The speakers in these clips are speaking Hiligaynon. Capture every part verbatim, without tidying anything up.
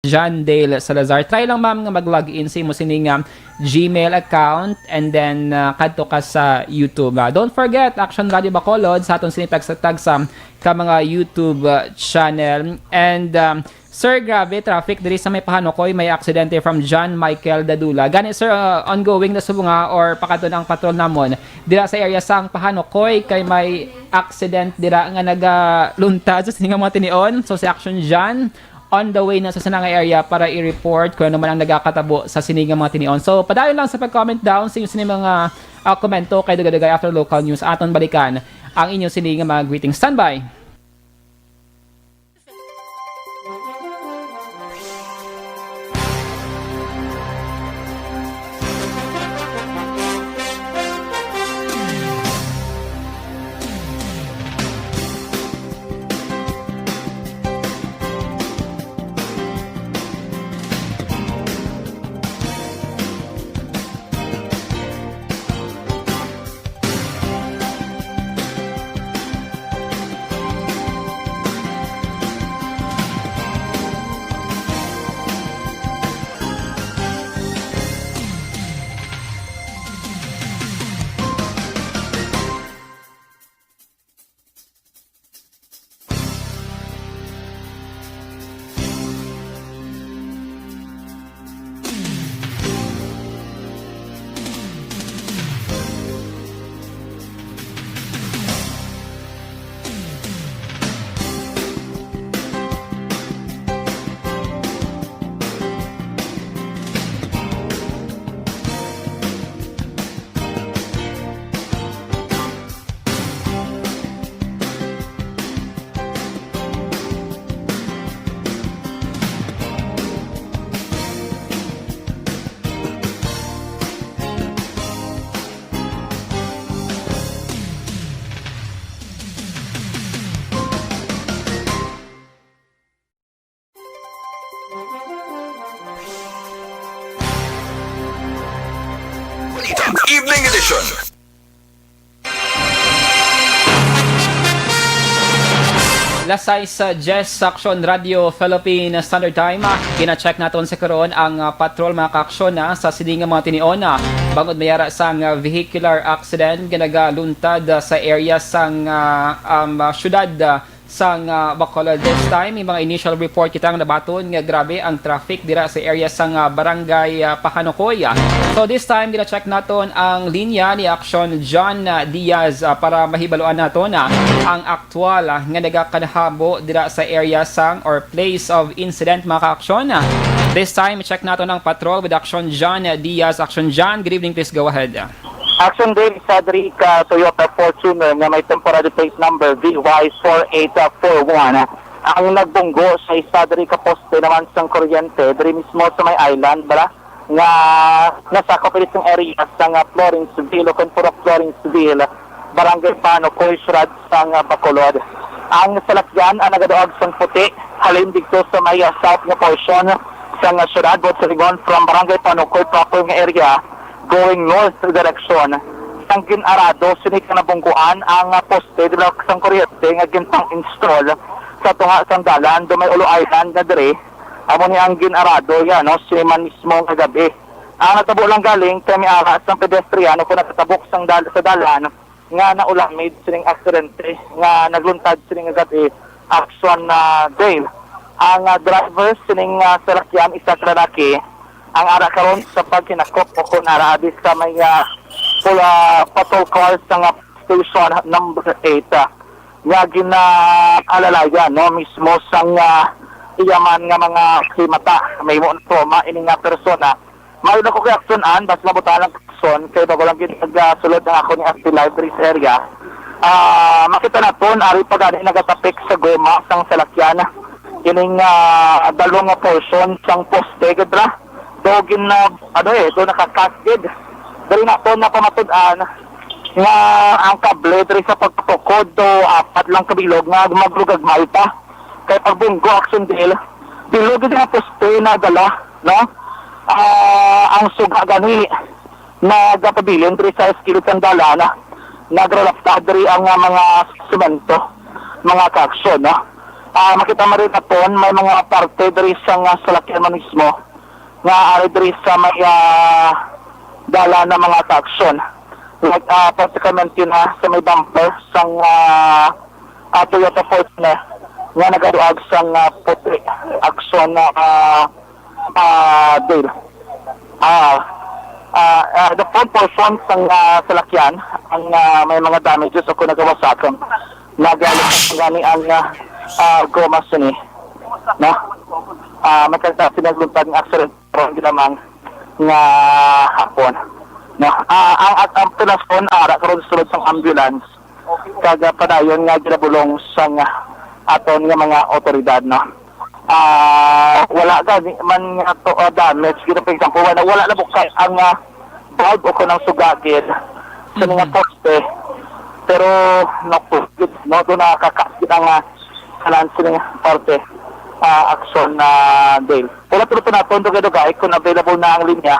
John Dale Salazar. Try lang, ma'am, nga mag-log in sa imo sining, ah, Gmail account and then, ah, kadto ka sa YouTube. Ah, don't forget, Action Radio Bacolod sa aton sini tagsa-tagsa ka mga YouTube, ah, channel. And, um, sir, grabe, traffic diri sa may Pahanukoy, may aksidente from John Michael Dadula. Gani, sir, ah, ongoing na subong, ah, or pakadto na ang patrol namon dira sa area sang Pahanukoy, kay may accident dira nga nagaluntad sa sini nga mga tinion. So, si Action John, on the way na sa sina nga area para i-report kung ano man ang nagakatabo sa sini nga mga tinion. So, padayon lang sa pag-comment down sa inyo sini mga, ah, komento kay dugay-dugay after local news. Aton balikan ang inyo sini nga mga greeting. Standby! Evening edition. Las sais, uh, diyes sa Aksyon Radio Philippine Standard Time. Ah, gina-check naton sa karon ang, ah, patrol, mga kaaksyon, ah, sa sini nga mga tinion, ah, bangod may ara sang, ah, vehicular accident nga nagaluntad, ah, sa area sang, ah, um, ah, syudad, ah, sang, ah, Bacolod. This time, may mga initial report kita nga nabaton nga grabe ang traffic dira sa area sang, ah, barangay, ah, Pahanukoy. So this time, gina-check naton ang linya ni Aksyon John, ah, Diaz, ah, para mahibaluan naton, ah, ang aktual, ah, nga nagakanahabo dira sa area sang or place of incident, mga kaaksyon. This time, check naton ang patrol with Aksyon John Diaz. Aksyon John, good evening, please go ahead. Action Dale, isa diri ka Toyota Fortuner nga may temporary plate number V Y four eight four one ang nagbunggo sa isa diri ka poste naman sang kuryente diri mismo sa may island, bala, nga nasakop ini sang area sang, ah, Florenceville o kon puro Florenceville, Barangay Pahanukoy, syudad sang, ah, Bacolod. Ang salakyan ang nagaduag sang puti halin didto sa may, ah, south nga portion sang, ah, syudad, buot silingon from Barangay Pahanukoy proper nga area, going north direction. Sang gin-arado sini kang nabungguan ang, ah, poste dira sang kuryente nga ginpang-install sa tunga sang dalan do may Ulo Island nga diri. Amo ni ang gin-arado ya, no, sini man mismo nga gab-i. Ang natabo lang galing kay may ara sang pedestrian o kon nagatabok sang dal-, sa dalan nga naulamid sining aksidente nga nagluntad sining gab-i, Action, ah, Dale. Ang, ah, driver sining, ah, salakyan, isa ka lalaki, ang ara karon sa paghinakop o kon ara abi sa may, ah, pula, patrol car sa nga station number eight, ah, nga ginaalalayan, no, mismo sang, ah, iya man nga mga himata. May mo trauma ini nga persona. Maayo na ko kay aksyonan, basta mabutangan ang aksyon, kay bago lang gid nagasulod ang ako ni F B Live diri sa area. Ah, makita naton, ari pa gani nagatapik sa goma sang salakyan. Ining, ah, dalong nga portion sang poste, gid ra. Do gin, ah, ano eh, do nakakas gid. Diri naton napamatud-an nga ang kable diri sa pagpatukod do apat lang ka bilog nga maglugagmay pa. Kay pagbunggo, Action Dale, bilog gid nga poste na dala, no? Ah, ang suga gani nagapabilin diri sa kilid sang dalan, nagralapta diri ang, ah, mga semento, mga kaaksyon, no? Ah, makita mo rin aton, may mga parte diri sa nga salakyan man mismo nga ari diri sa may, ah, dala na mga kaaksyon. Like, ah, particularmente na sa may bumper sang, ah, ah, Toyota Fortuner nga nagaduag sang, ah, puti aksyon na, ah, ah, Dale. Ah, ah, ah, the front portion sang, ah, salakyan ang, ah, may mga damages o kung nagawasakan. Nagalit gani ang, ah, ah, goma sini, no? Ah, may kanta sila luntag nga accident karon ginamang nga hapon, no? Ah, ang, ang, ang pinasyon, ara karon sulod sang ambulance kag, ah, padayon nga ginabulong sang, ah, aton nga mga otoridad, no? Ah, wala gani man nga to, ah, damage gid. For example, wala, wala na bukay ang, ah, bulb o kunang sugagid sa mga poste. Pero, no, no, doon nakakakit ang, ah, kanan sining parte, ah, aksyon na Dale. Wala tulo pa naton dugay-dugay kung available na ang linya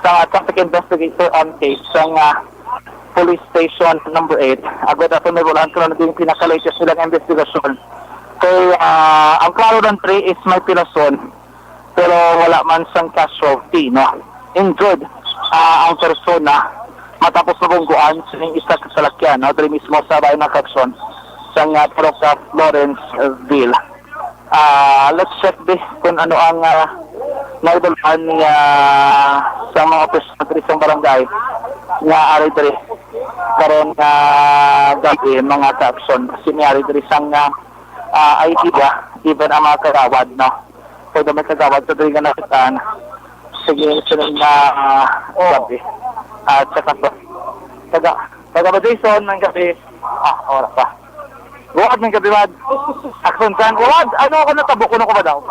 sa traffic investigator on case sang, ah, police station number eight. Agod ato may bulahan ko na din pinaka-latest nilang investigasyon. Kay, ah, ang klaro ng three is may pilason, pero wala man sang casualty, no? Injured, ah, ang persona matapos mabungguan sining isa ka salakyan, no? Diri mismo sa bayan ng Cagson, sa nga Purok sa Lawrenceville. Ah, let's check, be, kung ano ang, ah, naibulhan niya sa mga opisyal diri sa barangay nga ari diri karon nga gabi, mga ka-aksyon. Kasi may ari diri sang, ah, ah, idea, even ang mga kagawad, no? Pwede may kagawad sa diri nga nakitaan. Sige, sunod na, ah, gabi. Ah, check na to. Taga, taga ba, Jason, ng gabi? Ah, oras pa. Buhat ng gabi, Mad. Aksyon san? Wad, ano ako natabo? Kuno ko ba daw?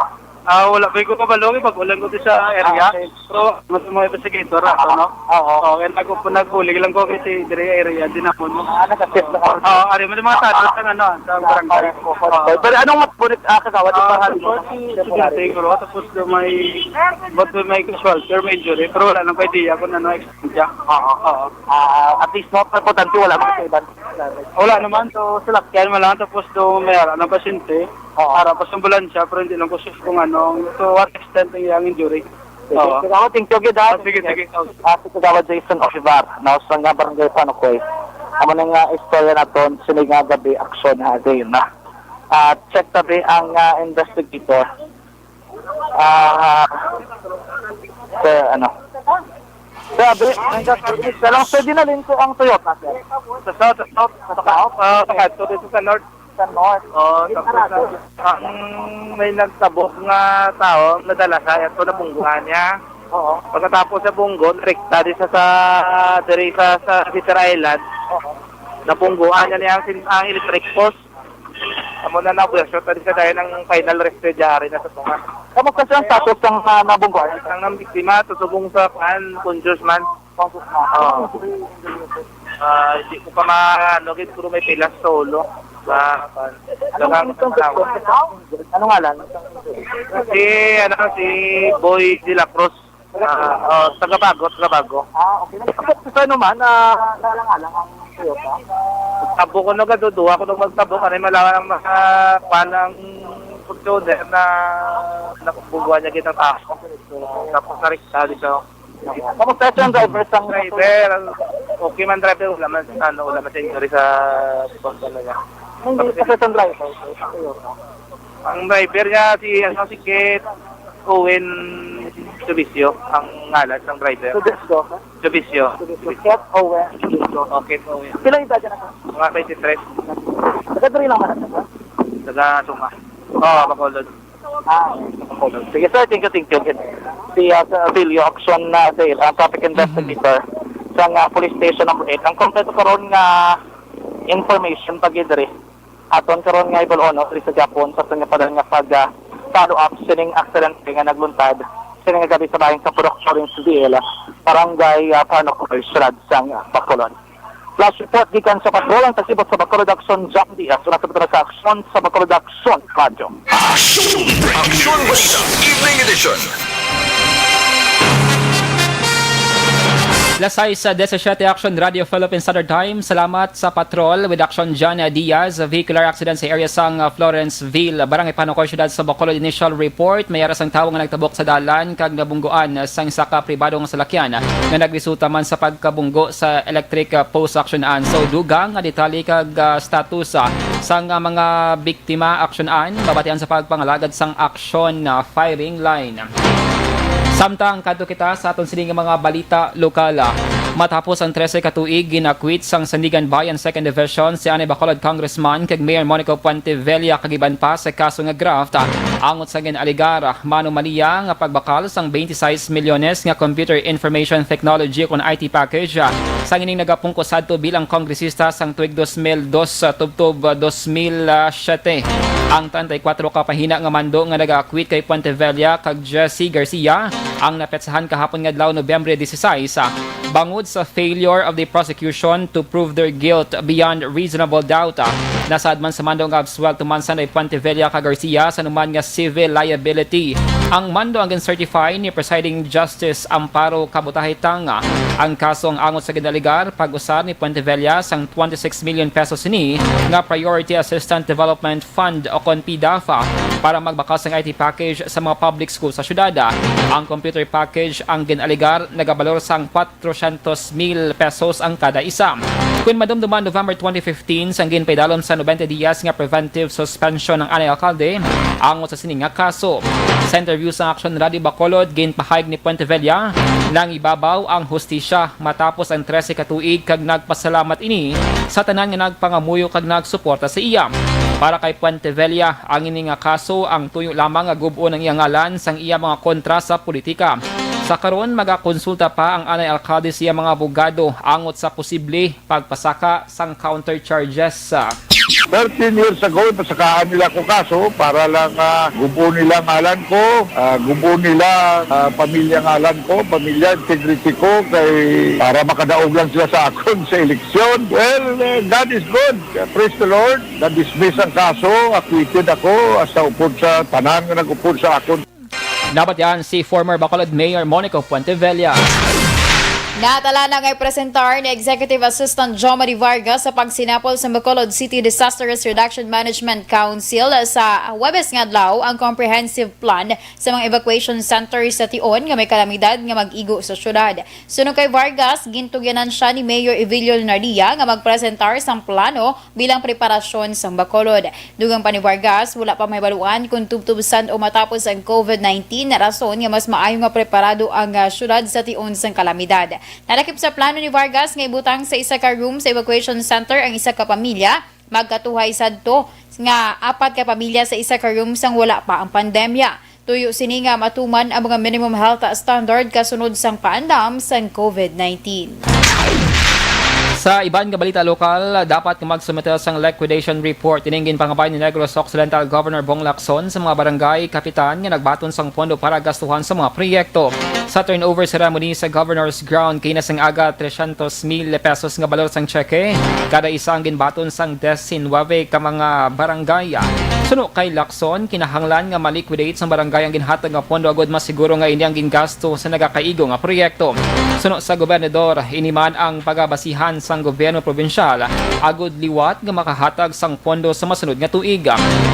Ah, wala pa ko kabalo, kay bag-o lang ko di sa area. Ah, okay. Pero, mas mga investigator, ato, no? Oo. Oo, kaya nag-, nagbulig lang ko kasi diri area din ako, no? Ah, nag-assist na ka. Oo, ari mo yung mga tao sa, ano, sa barangay. Okay, okay. Oo. Pero anong mas bunit, ah, kagawad yung Ah, pangalan mo? Tapos si Presidente, siguro, tapos do may, but may casualty or may injury, pero wala lang ko idea kung ano, extent siya. Oo. Oo. Ah, at least, no, importante, wala man sa iban. Wala naman, so, salakyan mo lang, tapos do may ara ng pasyente, Oo. Ara pa sa ambulansya, pero hindi lang ko sure kung ano, to what extent ang iyang injury. Sige, Oo. Kagawad, thank you, gid, ha? Ah, sige, sige. Ah, si Kagawad Jason Olivar, no, sa nga barangay Panukoy. Amo na nga istorya naton, sini nga gabi, aksyon, ha, din, na. Ah, check tabi ang, ah, investigator. Ah, sir, ano? Grabe, ang gakarmis na lang. Sir, dinalin ko ang Toyota, sir. Sa south, sa south. Sa south? Ah, sa south, sa north. Sa north. Oo, tapos na, ang may nagtabok nga tao, nadala sa ato, nabungguan niya. Oo. Pagkatapos sa bunggo, direkta di sa, sa, diri sa, sa Sister Island. Oo. Nabungguan niya niya ang, sin-, ang electric post. Amo na na, buwasyo, tadi sa dahil ang final rescue diary na sa tunga. Kamusta siya ang status ng, ah, nabungguan? Ang, ang biktima, tusubong sa kuan, conduce man. Conduce man. Oo. Ah, hindi ko pa ma-, ano, gid, pero may pilas sa ulo. Sa, kuan. Anong, daghang, anong tawag? Anong ngalan? Si, ano, si Boy de la Cruz. Ah, oh, taga Bago, taga Bago. Ah, okay. Nagtapok sa sino man, ah, naalang-alang ang Toyota? Tabo ko nagaduduha ko nung magtabo, kanay malawan ang mga kwan ang Fortuner na nakubuhan niya gitang tapo. So, tapos narikta di siya. Kamusta siya ang driver sang Driver, okay man driver, wala man, ano, wala man sa injury sa bus talaga. Hindi, kasi sa driver, sa Toyota. Ang driver niya, si, ano, si Kate Owen Subisio, ang ngalan ng driver. Subisio? Subisio. Subisio. Kate Owen Subisio. Oh, Kate Owen. Pila yung edad niya na? Mga twenty-three. Taga diri lang ba na siya? Taga Tunga. Oo, Bacolod. Ah, Bacolod. Sige, sir, thank you, thank you. Si, ah, Sir Avilio Action na, sir, ang traffic investigator sa nga police station number eight. Ang kompleto karon nga information pag diri. Aton karon nga ibal-on, no, diri sa Japon, sa aton nga padal nga pag, ah, follow up sining aksidente nga nagluntad sining nga gabi sa bahin sa Purok Lawrenceville, Barangay, ah, Panukoy, Siyudad sang, ah, Bacolod. Flash report gikan sa Patrol, ang tagsibot sa Bacolod Action, Jam Diaz, una sa Patrol sa Action sa Bacolod Action Radyo. Action, Action Balita, Evening Edition. Las sais, ah, disisiete, Action Radio Philippine Standard Time. Salamat sa patrol with Action John Diaz. Vehicular accident sa area sang, ah, Florenceville, Barangay Panukoy, Siyudad sa Bacolod. Initial report, may ara sang tawo nga nagtabok sa dalan kag nabungguan sang isa ka pribado nga salakyan nga nagresulta man sa pagkabunggo sa electric, ah, post. Action Ann. So, dugang nga detalye kag, ah, status, ah, sang, ah, mga biktima, Action Ann, mabatian sa pagpangalagad sang action, ah, firing line. Samtang kadto kita sa aton sini nga mga balita lokal, ah. Matapos ang trese ka tuig, gin-acquit sang Sandiganbayan Second Division si anay Bacolod Congressman kag Mayor Monico Puentevilla kag iban pa sa kaso nga graft, ah, angot sa gin-alegar, ah, mano man niya nga pagbakal sang twenty-six milyones nga Computer Information Technology kon I T package, ah, sang ining nagapungko sadto bilang kongresista sang tuig dos mil dos, ah, tubtob, ah, dos mil siyete. Ang treinta y cuatro ka pahina nga mando nga naga-acquit kay Puentevilla kag Jesse Garcia ang napetsahan kahapon nga adlaw, Nobyembre dieciséis, ah, bangod sa failure of the prosecution to prove their guilt beyond reasonable doubt. Ah, nasaad man sa mando nga absuwelto man sanday Puentevilla kag Garcia sa anuman nga civil liability. Ang mando ang gin-certify ni Presiding Justice Amparo Kabutahe Tang. Ang kaso ang angot sa gin-alegar pag-usar ni Puentevilla sang twenty-six million pesos sini nga Priority Assistance Development Fund o kon PDAFA para magbakal sang I T package sa mga public school sa syudad. Ang computer package ang gin-alegar nagabalor sang kwatrosyentos mil pesos ang kada isa. Kon madumduman, November twenty fifteen, sang ginpaidalom sa nobenta dias nga preventive suspension ang anay alkalde angot sa sini nga kaso. Sa interview sa Action Radio Bacolod, ginpahayag ni Puentevilla, nangibabaw ang hustisya matapos ang trese ka tuig kag nagpasalamat ini sa tanan nga nagpangamuyo kag nagsuporta sa iya. Para kay Puentevilla, ang ini nga kaso ang tuyo lamang nga gub-on ang iya ngalan sang iya mga kontra sa politika. Sa karon, magakonsulta pa ang anay alkalde sa iya mga abogado angot sa posible pagpasaka sang counter charges. Thirteen years ago, ipasakaan nila ko kaso para lang, ah, gub-on nila ngalan ko, ah, gub-on nila, ah, pamilya ngalan ko, pamilya integrity ko, kay para makadaog lang sila sa akon sa eleksyon. Well, eh, God is good. Praise the Lord. Na-dismiss ang kaso, acquitted ako, hasta upod sa tanan nga nag-upod sa akon. Nabatian si former Bacolod Mayor Monico Puentevilla. Natala na nga ipresentar ni Executive Assistant Jomari Vargas sa pagsinapol sa Bacolod City Disaster Risk Reduction Management Council sa Huwebes nga adlaw ang comprehensive plan sa mga evacuation centers sa tion nga may kalamidad nga mag-igo sa syudad. Suno kay Vargas, gintugyanan siya ni Mayor Evilio Leonardia nga magpresentar sang plano bilang preparasyon sang Bacolod. Dugang pa ni Vargas, wala pa mahibaluan kon tubtob san-o matapos ang covid nineteen, rason nga mas maayo nga preparado ang, ah, syudad sa tion sang kalamidad. Nalakip sa plano ni Vargas nga ibutang sa isa ka room sa evacuation center ang isa ka pamilya, magkatuhay sadto nga apat ka pamilya sa isa ka room sang wala pa ang pandemya. Tuyo sini nga matuman ang mga minimum health standard kasunod sang paandam sang covid nineteen. Sa iban nga balita lokal, dapat nga magsumite sang liquidation report. Ining ginpangabay ni Negros Occidental Governor Bong Lacson sa mga barangay kapitan nga nagbaton sang pondo para gastuhan sa mga proyekto. Sa turnover ceremony sa Governor's Ground kaina sang aga, tresyentos mil pesos nga balor sang tseke kada isa ang ginbaton sang diecinuebe ka mga barangay. Suno kay Lacson, kinahanglan nga ma-liquidate sang barangay ang ginhatag nga pondo agud masiguro nga ini ang gingasto sa nagakaigo nga proyekto. Suno sa gobernador, ini man ang pagabasihan sang gobyerno probinsyal agud liwat nga makahatag sang pondo sa masunod nga tuig.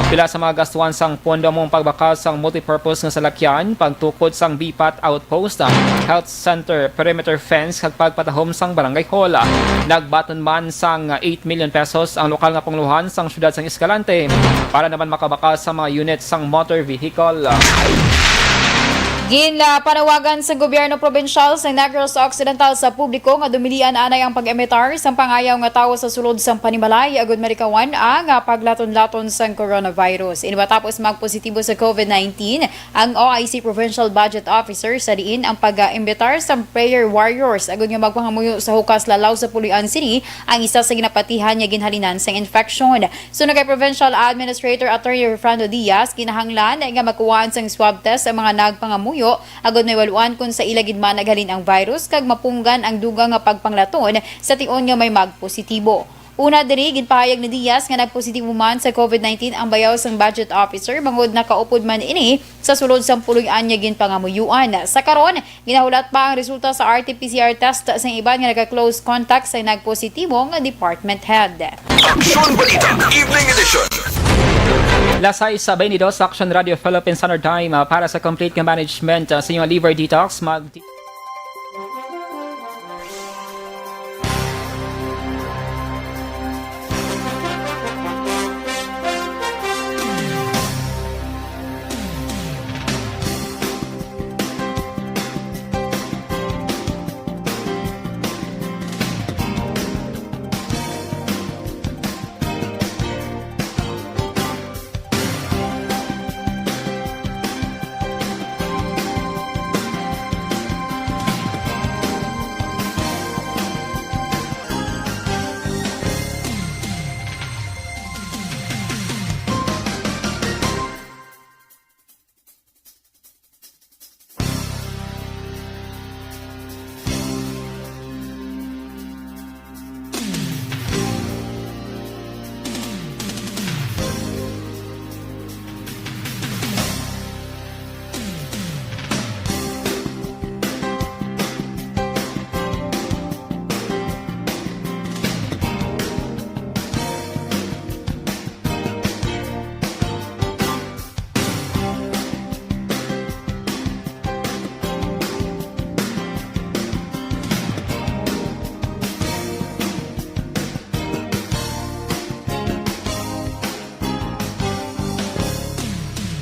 Pila sa mga gastuhan sang pondo amo ang pagbakal sang multipurpose nga salakyan, pagtukod sang BPAT outpost, health center perimeter fence, kag pagpatahom sang barangay hall. Nagbaton man sang eight million pesos ang lokal nga pangulohan sang siyudad sang Escalante para naman makabakal sa mga unit sang motor vehicle. Ginpanawagan sa gobyerno probinsyal sa Negros Occidental sa publiko nga dumilian anay ang pag-imitar sang pangayaw nga tawo sa sulod sang panimalay agud malikawan ang paglaton-laton sang coronavirus. Ini matapos magpositibo sa covid nineteen ang O I C Provincial Budget Officer, sa diin ang pag-imbitar sa prayer warriors agud nga magpangamuyo sa hukas lalaw sa puloy-an sini ang isa sa ginapatihan nga ginhalinan sang infeksyon. Suno kay Provincial Administrator Attorney Refrando Diaz, kinahanglan nga magkuhaan sang swab test ang mga nagpangamuyo agud mahibaluan kon sa ila gid man naghalin ang virus kag mapunggan ang dugang nga pagpanglaton sa tion nga may magpositibo. Una diri, ginpahayag ni Diaz nga nagpositibo man sa COVID nineteen ang bayaw sang budget officer, bangod nakaupod man ini sa sulod sang puloy-an nga ginpangamuyuan. Sa karon, ginahulat pa ang resulta sa R T P C R test sang iban nga nagka-close contact sa nagpositibo nga department head. Aksyon Balita, Evening Edition. Las sais sa twenty-two sa Action Radio Philippines Standard Time, ah, para sa complete nga management, ah, sa inyong liver detox, mag-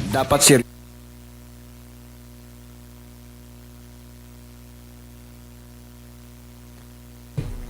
Dapat ser-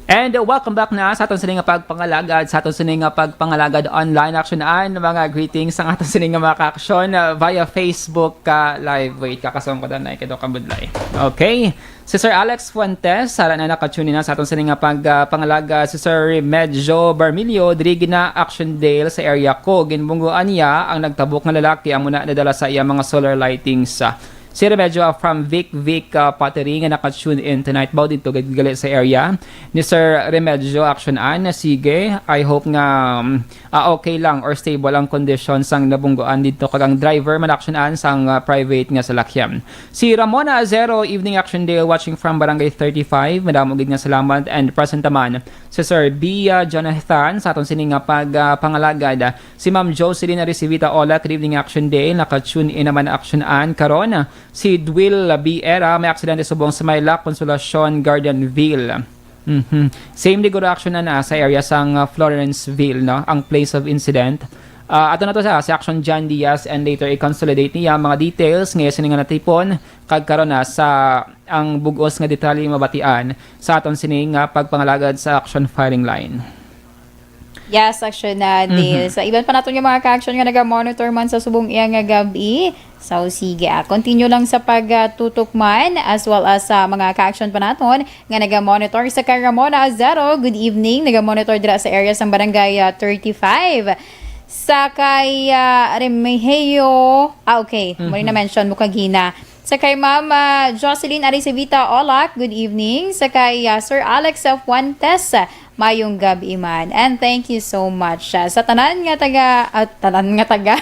And welcome back na sa aton sini nga pagpangalagad, sa aton sini nga pagpangalagad online. Action an mga greetings sang aton sini nga mga ka-action, uh, via Facebook, uh, Live. Wait, kakasong ko na kay Doc Kabudlay. Okay. Si Sir Alex Fuentes, sara na naka-tune in na sa aton sini nga pag, uh, pangalaga. Si Sir Remedyo Barmilio, diri gina Action Dale sa area ko. Ginbunggoan niya ang nagtabok nga lalaki, amo na nadala sa iya mga solar lightings. Si Remedyo, ah, from Vic Vic, ah, Pottery nga naka-tune in tonight. Baw dito gid gali sa area ni Sir Remedyo Action An. Sige, I hope nga, um, ah, okay lang or stable ang kondisyon sang nabunggoan dito kag ang driver man Action An sang, ah, private nga salakyan. Si Ramona Azero, Evening Action Dale, watching from Barangay thirty-five. Madamo gid nga salamat and present naman si Sir Bia Jonathan sa aton sini nga pag, ah, pangalagad. Si Ma'am Jocelyn Aricivita Ola, good evening, Action Day. Naka-tune in naman Action An karon. Si Dwil B. Era, may aksidente subong sa may La Consolacion, Gardenville. Mhm. Same di guro Action An sa area sang, uh, Florenceville, no? Ang place of incident. Ah, ato na to sa si Action John Diaz and later i-consolidate niya ang mga details nga sini nga natipon kag karon na sa ang bug-os nga detalye mabatian sa aton sini nga pagpangalagad sa Action Firing Line. Yes, Action An, mhm, Dale. Sa iban pa naton nga mga ka-action nga naga-monitor man sa subong iya nga gab-i. So, sige, ah, continue lang sa pagtutok man, as well as sa mga ka-action pa naton nga naga-monitor. Sa kay Ramona Azaro, good evening. Naga-monitor dira sa area sa Barangay, ah, thirty-five. Sa kay, ah, Remigio, ah, okay, mo rin mhm na-mention mo kagina. Sa kay Ma'am, ah, Jocelyn Aricevita Olak, good evening. Sa kay, ah, Sir Alex Fuentes, mayong gab-i man. And thank you so much, ah, sa tanan nga taga, ah, tanan nga taga,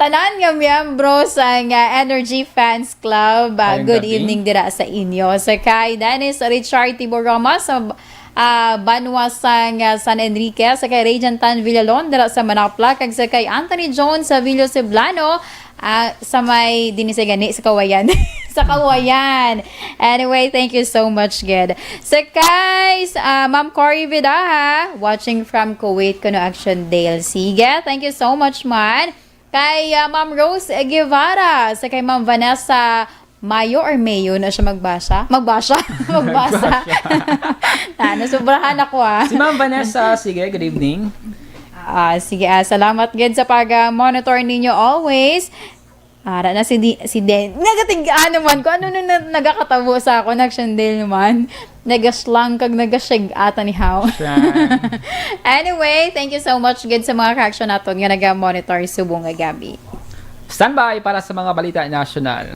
tanan nga miyembro sa nga Energy Fans Club. Ah, mayong good gab-i evening dira sa inyo. Sa kay Dennis Richard Tiboroma sa, ah, banwa sang, ah, San Enrique, sa kay Regent Tan Villalon dira sa Manapla, kag sa kay Anthony Jones sa Villo Ceblano, ah, sa may, dini sa gani, sa Kawayan. Sa Kawayan. Anyway, thank you so much, gid. Sa kay, ah, Ma'am Cory Vidaha, watching from Kuwait, kuno Action Dale. Sige, thank you so much, man. Kay, ah, Ma'am Rose Guevara, sa kay Ma'am Vanessa Mayo or Mayo na siya magbasa? Magbasa. Magbasa. Magbasa. Ah, nasubrahan ako, ah. Si Ma'am Vanessa, sige, good evening. Ah, sige, ah, salamat gid sa pag, ah, monitor ninyo always. Ara na si Di-, si Den. Nagatig-, ano man, kung ano na, na, nagakatabo sa ako, nag-Shandel man. Nagaslang kag nagashig ata ni How. Siya. Anyway, thank you so much gid sa mga ka-action naton nga naga-monitor subong nga gab-i. Standby para sa mga balita nasyonal.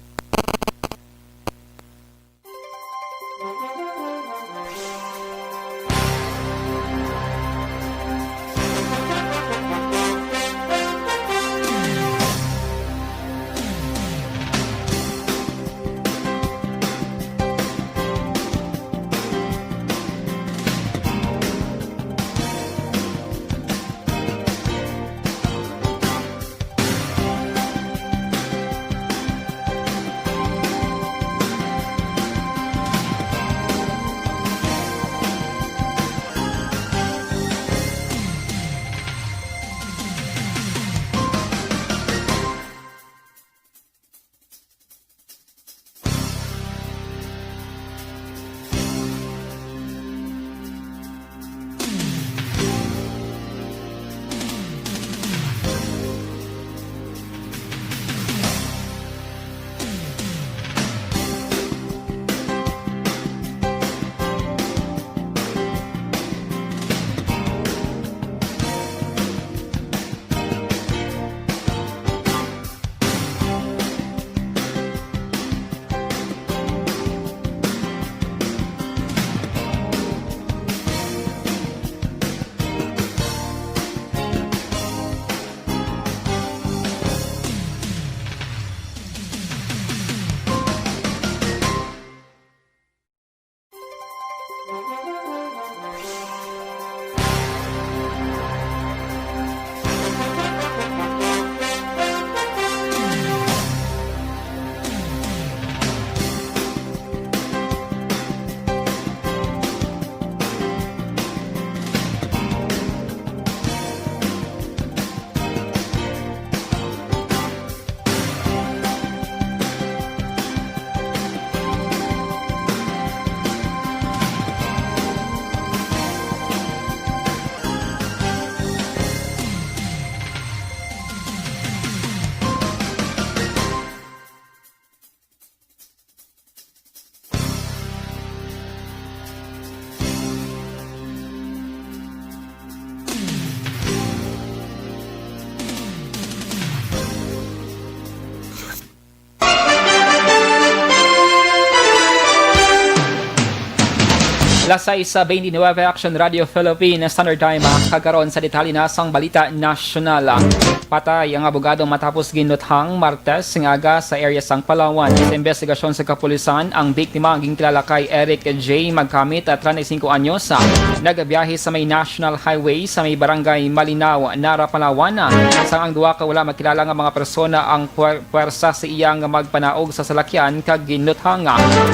Las sais beintinuebe, Action Radio Philippines Standard Time, ah, kag karon sa detalye na sang balita nasyonal. Patay ang abogado matapos ginuthang Martes nga aga sa area sang Palawan. Sa investigasyon sa kapulisan, ang biktima ang ginkilala kay Eric J Magkamit, ah, treinta y cinco anyos, ah, nagabiyahe sa may National Highway sa may Barangay Malinaw, Nara, Palawan, ah, sang ang duha ka wala makilala nga mga persona ang puwer-, puwersa sa iya nga magpanaog sa salakyan kag ginuthang.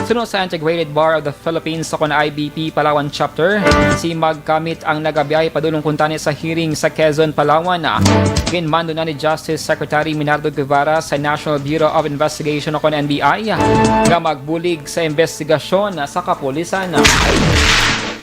Suno sa Integrated Bar of the Philippines, o kon I B P Palawan Chapter, si Magkamit ang nagabiyahe padulong kuntani sa hearing sa Quezon, Palawan. Ginmando na ni Justice Secretary Minardo Guevara sa National Bureau of Investigation, o kon N B I, nga magbulig sa investigasyon sa kapulisan.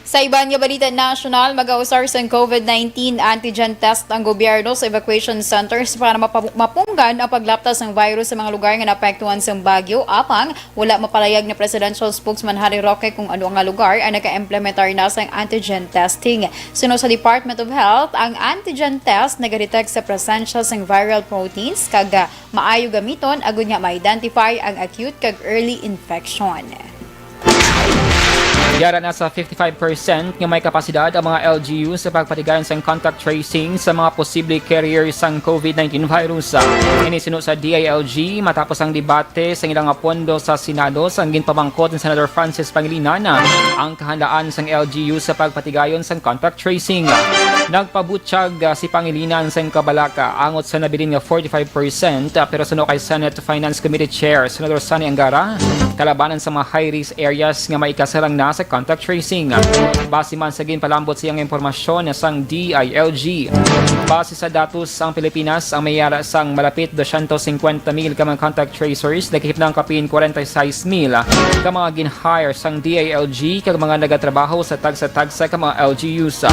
Sa iban nga balita nasyonal, magausar sang COVID nineteen antigen test ang gobyerno sa evacuation centers para mapa-, mapunggan ang paglaptas sang virus sa mga lugar nga naapektuhan sang bagyo. Apang wala mapalayag ni Presidential Spokesman Harry Roque kung ano nga lugar ang naka-implementar na sang antigen testing. Suno sa Department of Health, ang antigen test nagadetect sa presensya sang viral proteins kag, ah, maayo gamiton agud nga ma-identify ang acute kag early infection. Yara na sa fifty-five percent nga may kapasidad ang mga L G U sa pagpatigayon sang contact tracing sa mga posible carrier sang COVID nineteen virus. Ini suno sa D I L G matapos ang debate sa ilang pondo sa Senado sang ginpamangkot ni Senador Francis Pangilinan ang kahandaan sang L G U sa pagpatigayon sang contact tracing. Nagpabutyag, ah, si Pangilinan sang kabalaka angot sa nabilin nga forty-five percent, ah, pero suno kay Senate Finance Committee Chair Senador Sonny Angara, kalabanan sa mga high-risk areas nga maikasarang na sa contact tracing. Base man sa ginpalambot sa iyang impormasyon sang D I L G. Base sa datos, ang Pilipinas ang may yara sang malapit dosyentos singkwenta mil ka mga contact tracers, nagahipnang kapin kwarenta y seis mil ka mga gin-hire sang D I L G kag mga nagatrabaho sa tagsa-tagsa ka mga L G Us.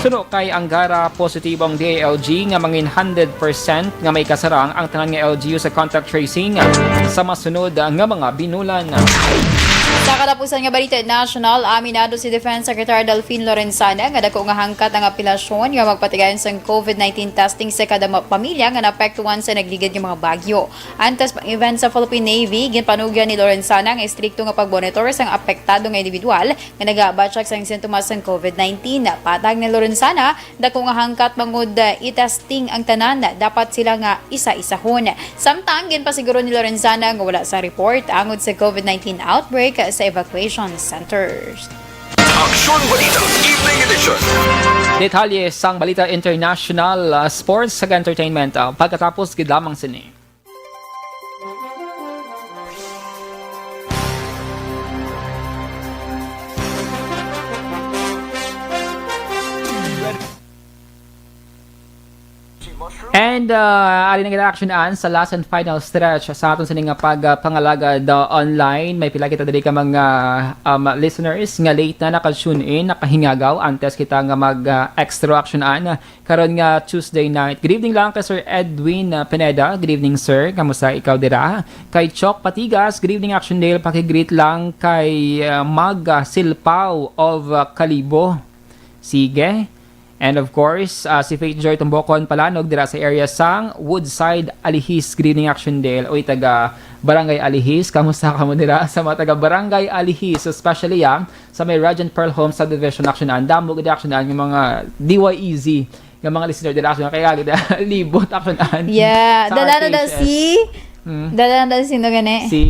Suno kay Angara, positibo ang D I L G nga mangin hundred percent nga may kasarang ang tanan nga L G U sa contact tracing sa masunod nga mga binulan. Sa katapusan nga balita nasyonal, aminado si Defense Secretary Delfin Lorenzana nga dako nga hangkat ang apelasyon nga magpatigayon sang COVID nineteen testing sa kada ma-, pamilya nga naapektuhan sa nagligad nga mga bagyo. Antes pang event sa Philippine Navy, ginpanugyan ni Lorenzana ang estrikto nga pagmonitor sang apektado nga individual nga nagabatyag sang sintomas sang COVID nineteen. Patag ni Lorenzana, dako nga hangkat bangod, ah, i-testing ang tanan, dapat sila nga isa-isahon. Samtang ginpasiguro ni Lorenzana nga wala sa report angod sa COVID nineteen outbreak sa evacuation centers. Aksyon Balita, Evening Edition. Detalye sang balita international, ah, sports, kag entertainment, ah, pagkatapos gid lamang sini. And, uh, ari na kita action an sa last and final stretch sa aton sini nga pag, uh, pangalagad, uh, online. May pila kita diri ka mga, um, listeners nga late na naka-tune in, nakahingagaw antes kita nga mag, uh, extra action an. Karon nga Tuesday night. Good evening lang kay Sir Edwin, uh, Pineda. Good evening, sir. Kamusta ikaw dira? Kay Chok Patigas, good evening, Action Dale. Pakigreet lang kay, uh, Mag, uh, Silpao of, uh, Kalibo. Sige. And of course, uh, si Faith Joy Tumbokon Palanog dira sa area sang Woodside, Alihis. Good evening, Action Dale. Uy, taga Barangay Alihis. Kamusta kamo dira sa mga taga Barangay Alihis? Especially, ah, sa may Radiant Pearl Home Subdivision, Action An. Damo gid, Action An, yung mga D Y E Z nga mga listener dira, Action An. Kaya gid, libot, Action An. Yeah, sa dala na daw R T H S. Si, Hmm? Dala na daw si, sino gani? Si?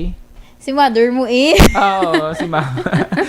Si mother mo eh. Ah, oo, si mama.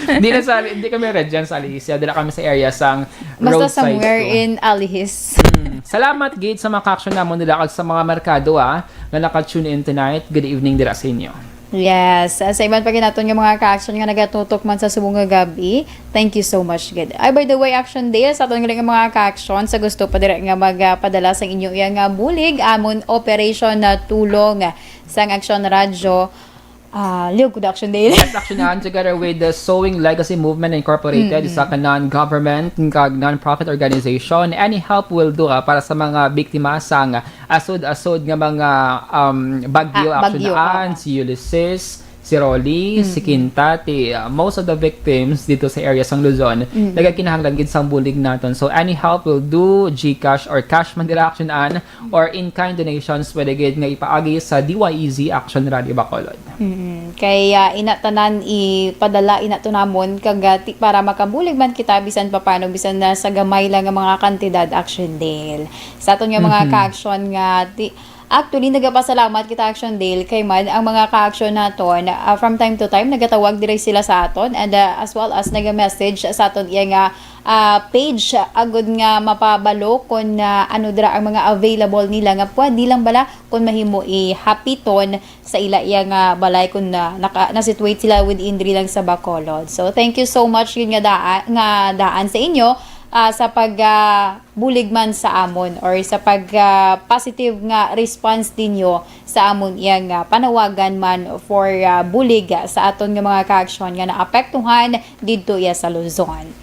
Hindi na sa, hindi kami Radiant sa Alihis. Dira kami sa area sang Basta roadside somewhere ko. In Alihis. Hmm. Salamat gid sa mga ka-action namon dira kag sa mga merkado, ah, nga naka-tune in tonight. Good evening dira sa inyo. Yes, ah, sa iban pa gid naton nga mga ka-action nga nagatutok man sa subong nga gab-i, thank you so much gid. Ay, by the way, Action Dale, sa aton gali nga mga ka-action, sa gusto pa dira nga magapadala sa inyo iya nga bulig, amon Operation na Tulong sang Action Radyo, ah, liog ko da, Action Dale. Yes, Action An, together with the Sowing Legacy Movement Incorporated, Mm-mm. isa ka non-government kag non-profit organization. Any help will do, ah, para sa mga biktima sang asod-asod nga mga, um, bagyo, Ah, Action bagyo, An, oo. Si Ulysses, Si Rolly, si Kinta, ti, uh, most of the victims dito sa area sang Luzon, nagakinahanglan gid sang bulig naton. So, any help will do, GCash or cash man dira action an, or in-kind donations, pwede gid nga ipaagi sa D Y E Z Action Rally Bacolod. Mm. Kay, ah, ina tanan ipadala ina to namon kag, ah, ti-, para makabulig man kita bisan papano, bisan na sa gamay lang nga mga kantidad, Action Dale. Sa aton nga mga ka-action nga ti-, actually, nagapasalamat kita, Action Dale, kay man ang mga ka-action naton, ah, from time to time nagatawag diri sila sa aton, and, ah, as well as naga-message sa aton iya nga, ah, page, agud nga mapabalo kon, ah, ano dira ang mga available nila nga pwede lang bala kon mahimo ihapiton sa ila iya nga balay kung na, naka, na-situate sila within diri lang sa Bacolod. So, thank you so much yun nga daan, nga daan sa inyo, ah, sa pag, ah, bulig man sa amon or sa pag, ah, positive nga response ninyo sa amon iya nga panawagan man for, ah, bulig sa aton nga mga kaaksyon nga naapektuhan didto iya sa Luzon.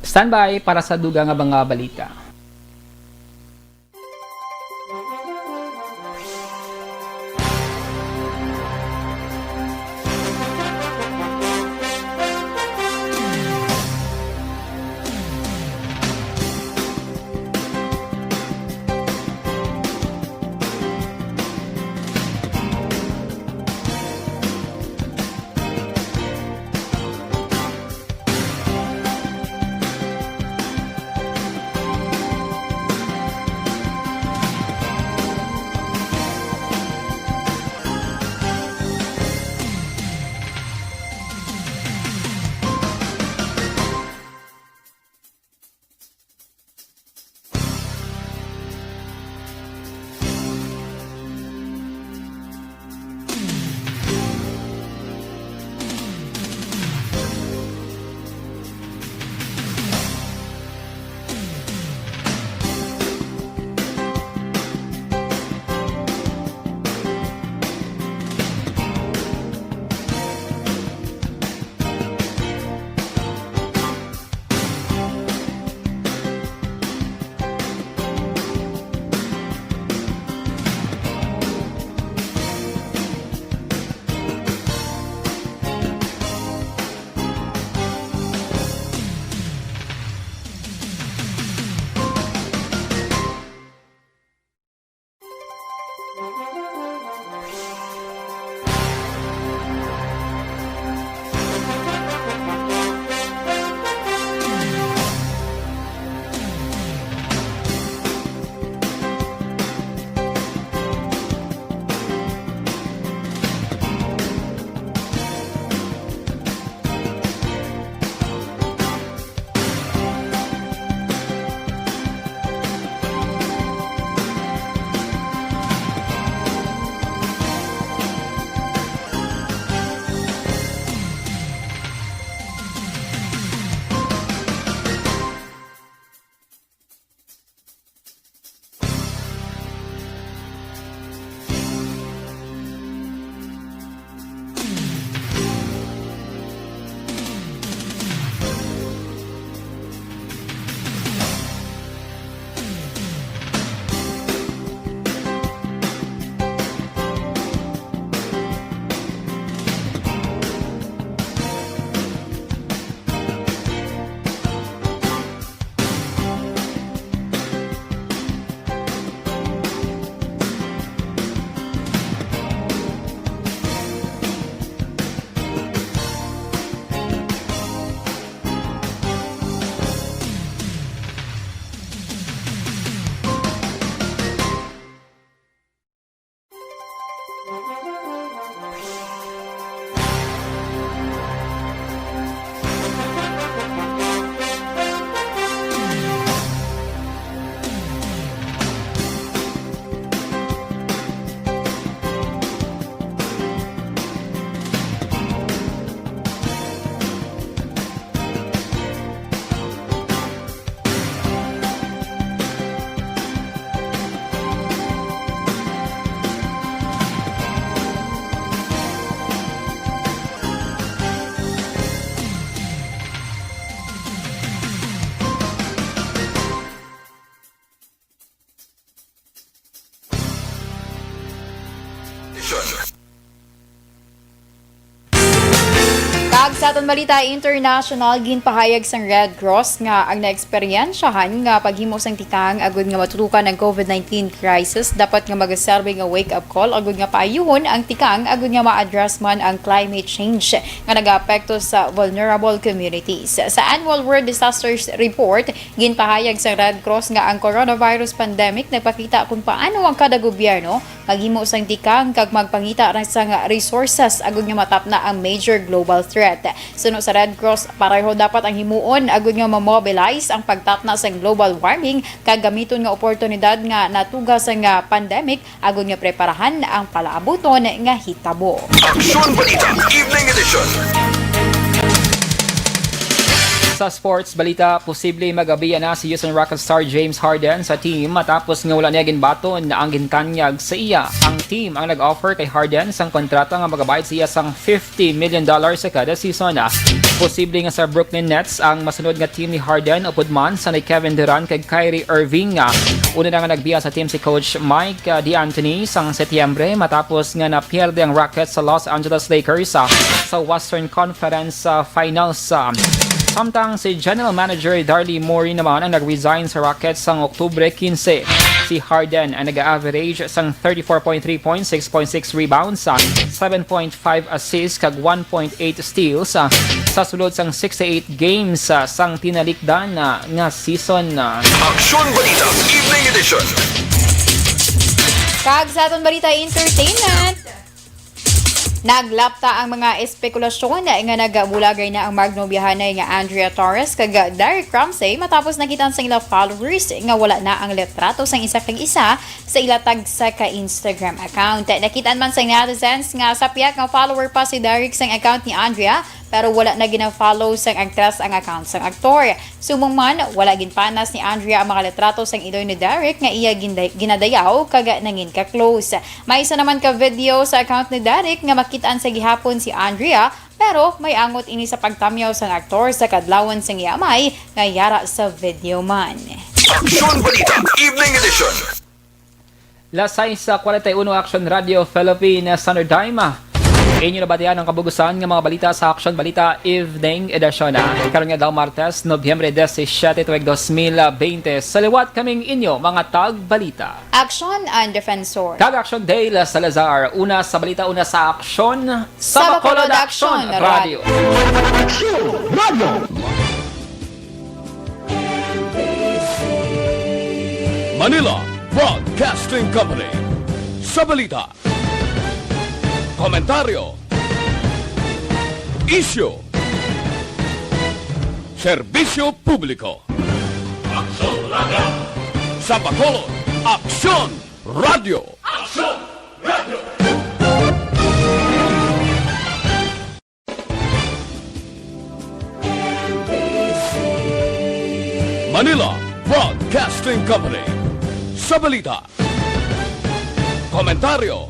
Standby para sa dugang nga mga balita. Ag sa aton balita international, ginpahayag sang Red Cross nga ang naeksperyensyahan nga paghimo sang tikang agud nga matutukan ang covid nineteen crisis dapat nga magaserbi nga wake-up call agud nga paayuhon ang tikang agud nga ma-address man ang climate change nga nagaapekto sa vulnerable communities. Sa Annual World Disasters Report, ginpahayag sa Red Cross nga ang coronavirus pandemic nagpakita kung paano ang kada gobyerno maghimo sang tikang kag magpangita ra sang resources agud nga matapna ang major global threat. Suno sa Red Cross, pareho dapat ang himuon agud nga ma-mobilize ang pagtapna sang global warming kag gamiton nga oportunidad nga natuga sang, ah, pandemic agud nga preparahan ang palaabuton nga hitabo. Aksyon Balita, Evening Edition. Sa sports balita, posible magabiya na si Houston Rockets star James Harden sa team matapos nga wala niya ginbaton ang gintanyag sa iya. Ang team ang nag-offer kay Harden sang kontrata nga magabayad sa iya sang fifty million dollars sa kada season. Posible nga sa Brooklyn Nets ang masunod nga team ni Harden upod man sa ni Kevin Durant kag Kyrie Irving. Una na nga nagbiya sa team si Coach Mike, ah, D'Antoni sang Setyembre matapos nga napierde ang Rockets sa Los Angeles Lakers, ah, sa Western Conference, ah, Finals. Ah, samtang si General Manager Daryl Morey naman ang nag-resign sa Rockets sang Oktubre quince. Si Harden ang nag-average sang thirty-four point three points, six point six rebounds, ah, seven point five assists kag one point eight steals, ah, sa sulod sang sixty-eight games, ah, sang tinalikdan, ah, nga season. Ah. Aksyon Balita, Evening Edition. Kag sa aton balita entertainment, naglapta ang mga espekulasyon nga nagabulagay na ang magnobyahanay nga Andrea Torres kag Derek Ramsey matapos nakitaan sa ila followers nga wala na ang litrato sang isa kag isa sa ila tagsa ka Instagram account. Nakitaan man sang netizens nga sapyak nga follower pa si Derek sang account ni Andrea, pero wala na gina-follow sang aktres ang account sang aktor. Subong man, wala ginpanas ni Andrea ang mga litrato sang iloy ni Derek nga iya ginday-, ginadayaw kag nangin ka-close. May isa naman ka video sa account ni Derek nga makit-an sa gihapon si Andrea, pero may angot ini sa pagtamyaw sang aktor sa kadlawon sang iya amay nga yara sa video man. Aksyon Balita, Evening Edition. Las sais sa kwarenta y uno, Aksyon Radio Philippine Standard Time. Inyo nabatian ang kabug-usan nga mga balita sa Aksyon Balita Evening Edition, ah, karon nga adlaw, Martes, Nobyembre disisiete, tuig dos mil bente. Sa liwat, kaming inyo mga tagbalita. Aksyon and Defensor. Kag Aksyon Dale Salazar. Una sa balita, una sa aksyon. Sa Bacolod, Aksyon Radio. Aksyon Radio. Manila Broadcasting Company. Sa balita, komentaryo, isyu, serbisyo publiko. Aksyon Radio. Sa Bacolod, Aksyon Radio. Aksyon Radio. Manila Broadcasting Company. Sa balita, komentaryo,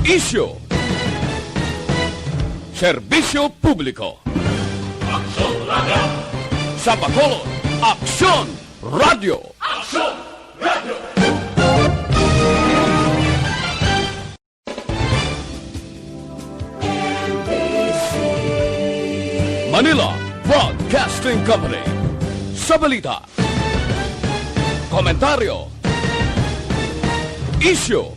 isyu, serbisyo publiko. Aksyon Radio. Sa Bacolod, Aksyon Radio. Aksyon Radio. Manila Broadcasting Company. Sa balita, komentaryo, isyu,